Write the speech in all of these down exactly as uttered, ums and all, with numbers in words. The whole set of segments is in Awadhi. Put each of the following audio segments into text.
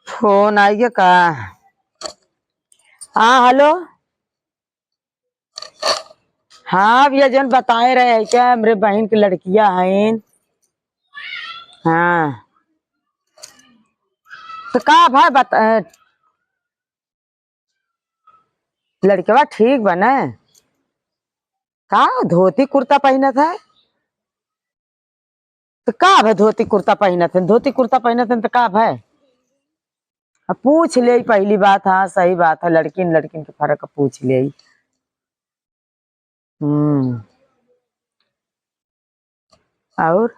फोन आइए का? हाँ, हेलो। हाँ भैया, जौन बताए रहे हैं क्या, हमरे बहिन के लड़किया हईन। हाँ, तो का भाई बता, लड़कवा ठीक बा न? का धोती कुर्ता पहिनत है? तो का भय धोती कुर्ता पहिनत है? धोती कुर्ता पहिनत है तो का भय? अब पूछ ले, पहली बात। हाँ, सही बात है, लड़किन लड़किन के फर्क है, पूछ ले। हम्म। और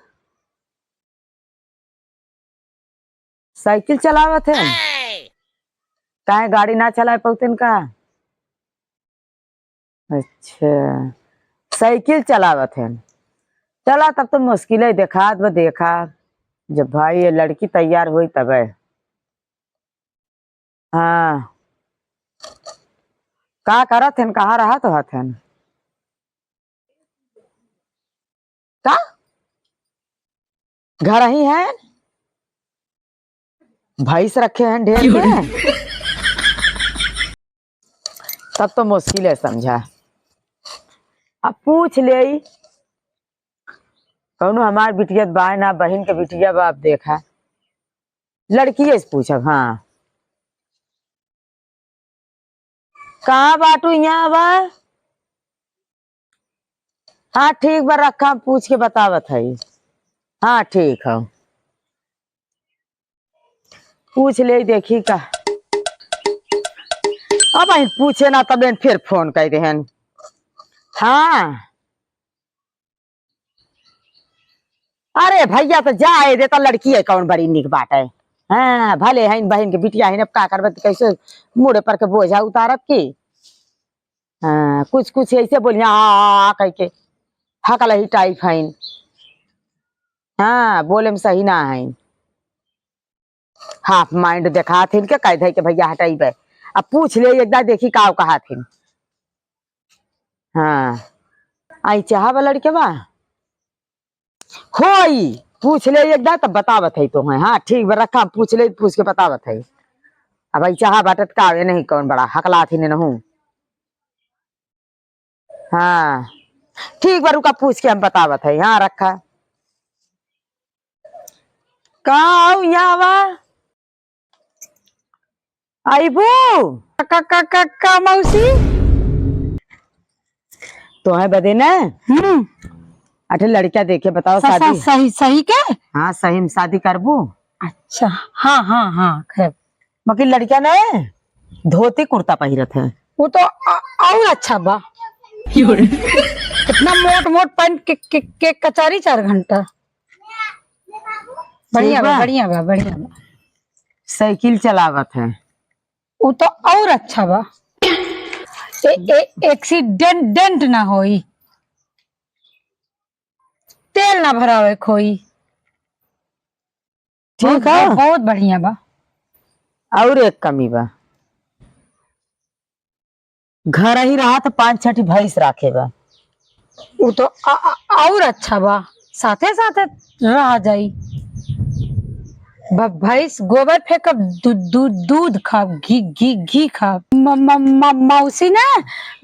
साइकिल चलावत है? काहे, गाड़ी ना चलाए पौतेन का? अच्छा, साइकिल चलावत है। चला, तब तो मुश्किल है, देखात बा, देखा, जब भाई ये लड़की तैयार होई तबे। हाँ, का करत हन, कहाँ रहत हथन? का घर ही है? भैंस रखे हैं ढेर के। तब तो मुश्किल है समझा। अब पूछ ले, कौनो हमार बिटिया बाय ना, बहिन के बिटिया बाप देखा, लड़किए से पूछब। हाँ, कहाँ बाटू? यहाँ बा। हाँ ठीक बा, रखा, हम पूछ के बतावत है। हाँ ठीक है, पूछ ले, देखी का। अब बहिन पूछे ना, तब बहिन फिर फोन कर देहन। हाँ, अरे भैया, तो जाए दे, तो लड़की है कौन बड़ी निक बात है। हाँ, भले है बहिन के बिटिया है, अब का करबे, तो कैसे मुड़े पर के बोझा उतारब की? हाँ, कुछ कुछ ऐसे बोलिया, आ, आ, आ, कह के हकलही टाइप है। हाँ, बोले में सही ना है। हाफ माइंड देखात हिन के, कह दे के भैया हटाई बे। अब पूछ ले एक दाई, देखी का कहात हिन। हाँ, आई चाहा बा लड़के बा। होई, पूछ ले एक दाई, तब बतावत है तो है। हाँ ठीक बा, रखा, पूछ ले, पूछ के बतावत है। अब आई चाहा बाटत का आवे नहीं, कौन बड़ा हकलात ही नहीं हूँ। हाँ ठीक बा, रुका, पूछ के हम बतावत है। हाँ रखा। का आऊ यहाँ बा? आइबू? का, का, का, का, का मौसी? तोहे बदे ना। हम्म। अठे लड़का देखे, बताओ स-, स-, शादी। सही, सही के? हाँ, सही में शादी करबू? अच्छा, हाँ, हाँ, हाँ, करब। बाकी लड़का ना धोती कुर्ता पहिरत है। वो तो अ-, और अच्छा बा। कितना मोट मोट पैंट के, के, के कचारी चार घंटा। बढ़िया ठीक बा, बा। बढ़िया बा, बढ़िया बा। साइकिल चलावत है। उ तो और अच्छा बा। ए, ए, एक्सीडेंट डेंट ना होई, तेल ना भरावे खोई। ठीक बहुत, है। बहुत, बहुत बढ़िया बा। और एक कमी बा, घर ही रहा तो पाँच छठी भैंस राखे बा। उ तो अ-, अ-, और अच्छा बा, साथे साथे रहा जाई। भ-, भैंस गोबर फेंकब, दू-, दू-, दूध खाब, घी, घी, घी खाब। म-, म-, म-, मौसी ना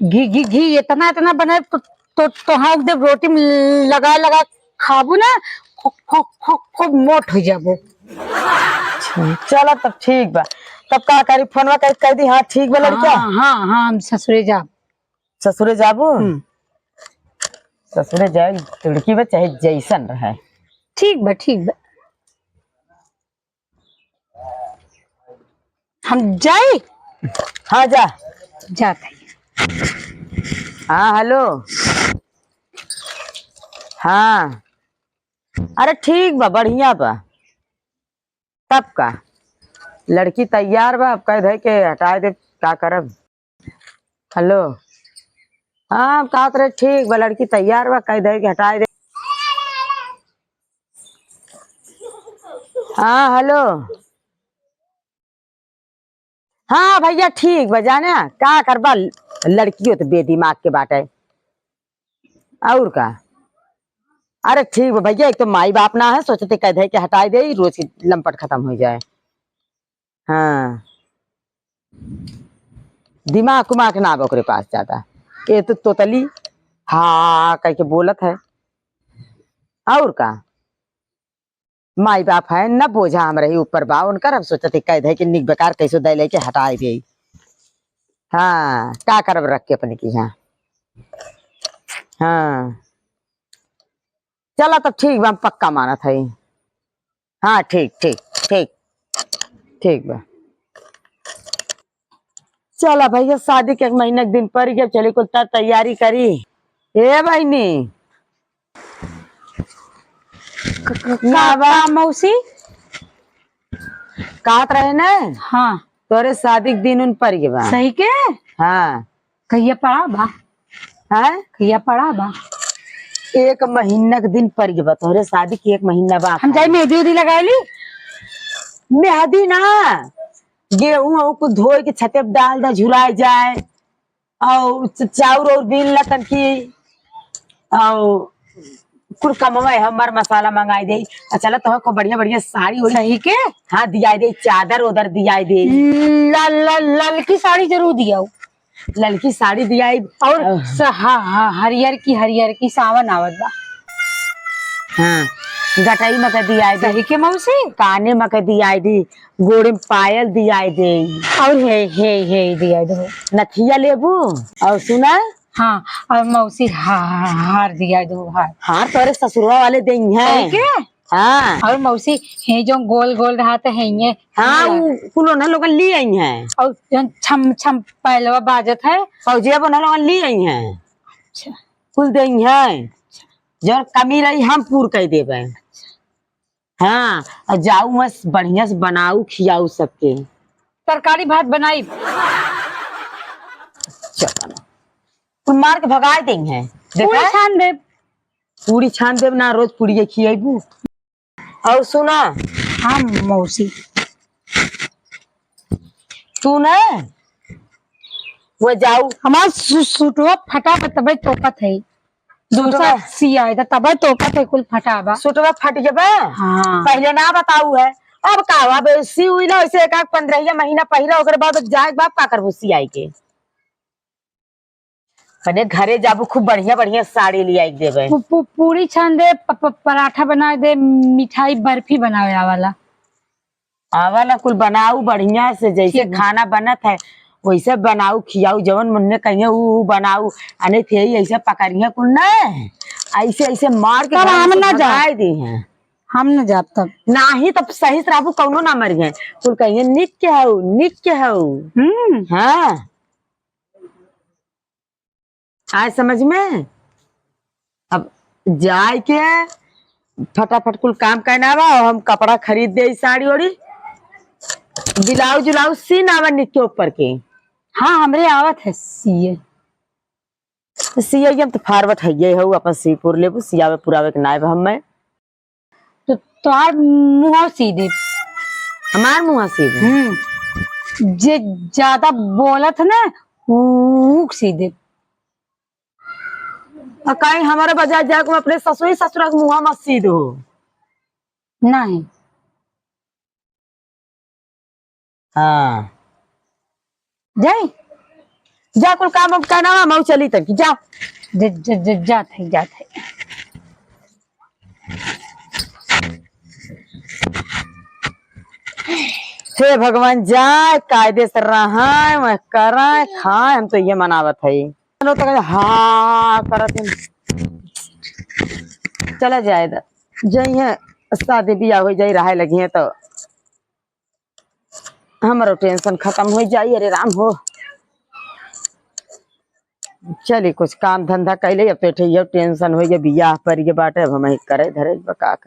घी, घी, घी इतना, इतना बनाए तो, तो, तो हाँ, जब रोटी में लगा, लगा खाबू ना, खूब, खूब, खूब, खूब मोट हो जाबू। अच्छा, चला तब ठीक बा। तब का करी, फोनवा कर, कर दी, हाँ ठीक बा लड़का। हाँ, हाँ, हाँ, हम ससुरे जाब। ससुरे जाबू? हम्म। ससुरे जाए, लड़की बा चाहे जैसन रहे। ठीक बा, ठीक बा। हम जाई? हाँ, जा। जात हई। हाँ, हेलो। हाँ। अरे ठीक बा, बढ़िया बा। तब का? लड़की तैयार बा, अब कह दे के हटाए दे, का करब? हेलो। हाँ, हम कहत रहे, ठीक बा, लड़की तैयार बा, कह दे के हटाए दे। हाँ, हेलो। हाँ भैया, ठीक बा, जाने का करबा, लड़कियों तो बेदिमाग के बाटे, और का। अरे ठीक बा भैया, एक तो माई बाप ना है, सोचते कह दे के हटाए दे, रोज की लंपट खत्म हो जाए। हाँ, दिमाग उमाग ना बा ओकरे पास ज्यादा। ये तो तोतली हा कह के बोलत है, और का? माई बाप है न, बोझा हमरे ही ऊपर बा उनकर। अब सोचत ही कह दे कि निक बेकार कैसो दे लेके हटाए दे। हाँ, का करब रख के अपने की यहाँ। हाँ, चला तब ठीक बा, हम पक्का मानत है। हाँ, ठीक, ठीक, ठीक, ठीक बा। चला भैया, शादी के एक महीना के दिन पड़ गया, चली कुल तर तैयारी करी। ए बहिनी, क-, क-, ना का बा। का मौसी? कहत रहे ना, हाँ। तोरे शादी के दिन उन पड़ गया बा। सही के? हाँ। कहिया पड़ा बा? हैं? कहिया पड़ा बा? एक महीना के दिन पड़ गया बा, तोहरे शादी के एक महीना बा। हम जाई मेहंदी उदी लगाए ली? मेहंदी ना, गेहूं और कुछ धोए के छते पे डाल दा, झुराए जाए, और च-, चाउर और बीन ला तनकी, और कुल कमवा है, हमार मसाला मंगाई दे। आ चला, तोहर को बढ़िया बढ़िया साड़ी ओड़ी। सही के? हाँ, दियाई दे, चादर उधर दियाई दे। ल-, ल-, ललकी साड़ी जरूर दियाऊ। ललकी साड़ी दियाई। और अह। स-, हाँ, हाँ, हरियर की, हरियर की सावन आवत बा। हाँ, गटई में के दियाई दे। सही के मौसी? काने में के दियाई दी, गोड़े में पायल दियाई दे। और हे, हे, हे दियाई दे। नथिया लेबू? और सुना? हाँ, और मौसी हा-, हा-, हार दियाई दे, हार। हार तोरे ससुरवा वाले देइहैं। सही के? हाँ। और मौसी, हे जो गोल गोल रहत है, ये हाँ, उ कुल उन्हें लोगन ली आई हैं। और जौन छम छम पहलवा बाजत है। फौजिया उन्हें लोगन ली आई हैं। अच्छा। कुल देइहैं। जौन कमी रही, हम पूर कर देबे। हाँ, और जाऊ मस्त बढ़िया से बनाऊ, खियाऊ सबके। तरकारी भात बनाई। अच्छा बना। कुल मार के भगाए देइहैं। पूरी देखा? छान देब। पूरी छान देब ना, रोज पूरी खियाबू। और सुना। हाँ मौसी। तू ना, वो जाऊ। हमार सु-, सुटवा फटा बा, तबे तोकत है। दूसरा सुटवा। सियाए था, तबे तोकत है, कुल फटा बा। सुटवा फट गया बा? हाँ। पहले ना बताऊ है। अब का हुआ बे, सी हुई ना, वैसे एक आध पंद्रहिया महीना पहिरा, ओकरे बाद जाए के बाद का करबू सियाए के? कने घरे जाबू, खूब बढ़िया बढ़िया साड़ी लियाई के देबे। पू-, पू-, पूरी छान दे, प-, प-, पराठा बना दे, मिठाई बर्फी बनावे आवाला। आवाला कुल बनाऊ बढ़िया से, जैसे ठीक है। खाना बनत है वैसे बनाऊ, खियाऊ, जवन मुन्ने कहिए ऊ, ऊ बनाऊ। अने थे ही ऐसे पकड़िए कुल ना, ऐसे ऐसे मार के तब घर हम से ना जाब। भगाए दी हैं। हम न जाब तब। नाही तब सही से रहबू, कौनो ना मरिए। कुल कहिए निक के हऊ, निक के हऊ। हम्म। हाँ। आए समझ में? अब जाए के फटाफट कुल काम करना बा, और हम कपड़ा खरीद दे, साड़ी ओड़ी, ब्लाउज उलाउज सीना बा निक के ऊपर के। हाँ, हमरे आवत है सिए। तो सिए हम तो फारवर्ड है ये हऊ, अपन सी पुर लेबू, सियावे पुरावे के नाय बा हमें। तो तोहार मुँह सी देब। हमार मुँह सी देब? हम्म। जे ज्यादा बोलत है ना, ऊ सी देब। आ काहे हमारे बजाय जाके अपने ससुरी ससुरा के मुँह मत सी दो। नहीं। हाँ। जाई? जा कुल काम अब करना, मऊ चली तक, जा। ज-, ज-, ज-, जात है, जात है। हे भगवान, जाए, कायदे से रहाए, वह कराए, खाए, हम तो ये मनावत है। चलो तो कहे, हाँ, करत हैं। चला जाए दा। जइहें शादी बियाह हो जाई, रहे लगी हैं तो हमरो टेंशन खत्म हो जाई। अरे राम हो, चली कुछ काम धंधा कैले, अब तो ठे टेंशन हो गया, बियाह पर ये बाटे, अब हम ही करे धरे, अब का करे।